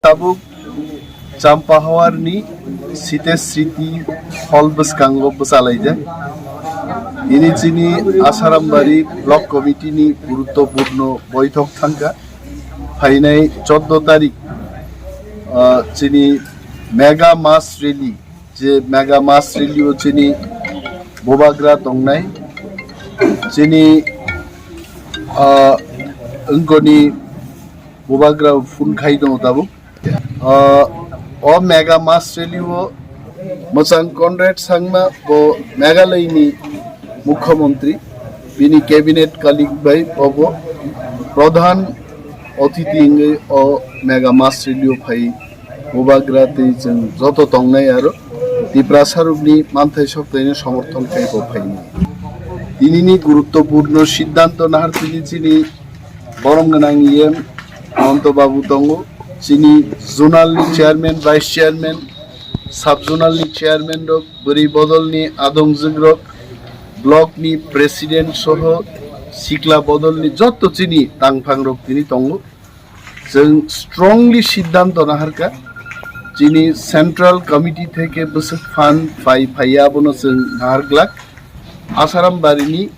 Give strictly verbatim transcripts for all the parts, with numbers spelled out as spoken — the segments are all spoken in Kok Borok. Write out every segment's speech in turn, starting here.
Tabuk Champahawarni Site Sriti Hall bwskango bwchalaijak. Ini chini Asarambari Block Committee ni guruttopurno boithok thangkha. Phainai choddo tarik, ah, chini Mega Mass Rally, je Mega Mass Rally o chini bubagra tongnai, chini, ah, wngkoni bubagra phone khai tongo tabuk. Ah, o Mega Mass Rally o mwchang Conrad Sangma bo Meghalaya ni Mukhyamantri, bini cabinet colleague bai obo pradhan otithi wngwi o Mega Mass Rally o phai bubagra tei chwng joto tongnai aro Tiprasa rokni manthai soktaino somorthon khai bo phaini. Tinini guruttopurno siddhanto nahar tini chini borong gwnang E M Ananto Babu tongo, chini zonal ni chairman, vice chairman, sub zonal ni chairman rok, bwrwi bodol ni adongjwk rok, block ni president soho sikla bodol ni jotto chini tangphang rok tini tongo. Chwng strongly siddhanto naharkha, chini central committee theke bwswk phan phai phaiya abono chwng nahar glak. Asaram barini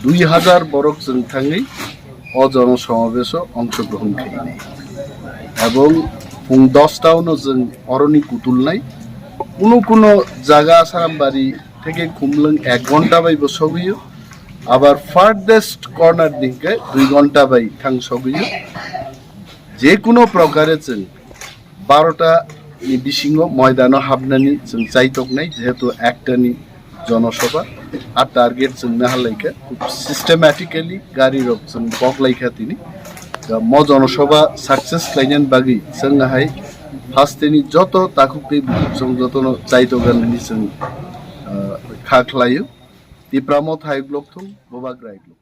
dui hajar borok chwng thangwi o jono somabeso ongshogrohon khainai. Ebong pung dos ta ono chwng oroni kutulnai. Kuno kuno jaga Asaram bari theke Khumlwng ek ghonta bai bo sogwio. Abar farthest corner ni hwnkhe dui ghonta bai thang sogwio. Je kuno prokare chwng barota ni bisingo moidano habnani chwng chaitoknai, jehetu ekta ni jonosabha. A target chwng nahalaikha, khub systematically gari rok chwng boklaikha tini. Da mo jonosabha success khlainani bagwi chwng hai hasteni joto takhuk tei bukhuk chwng jotono chaitoganani chwng, ah, kha khlaio. Tipra Motha hai blok thung, Bubagra hai blok.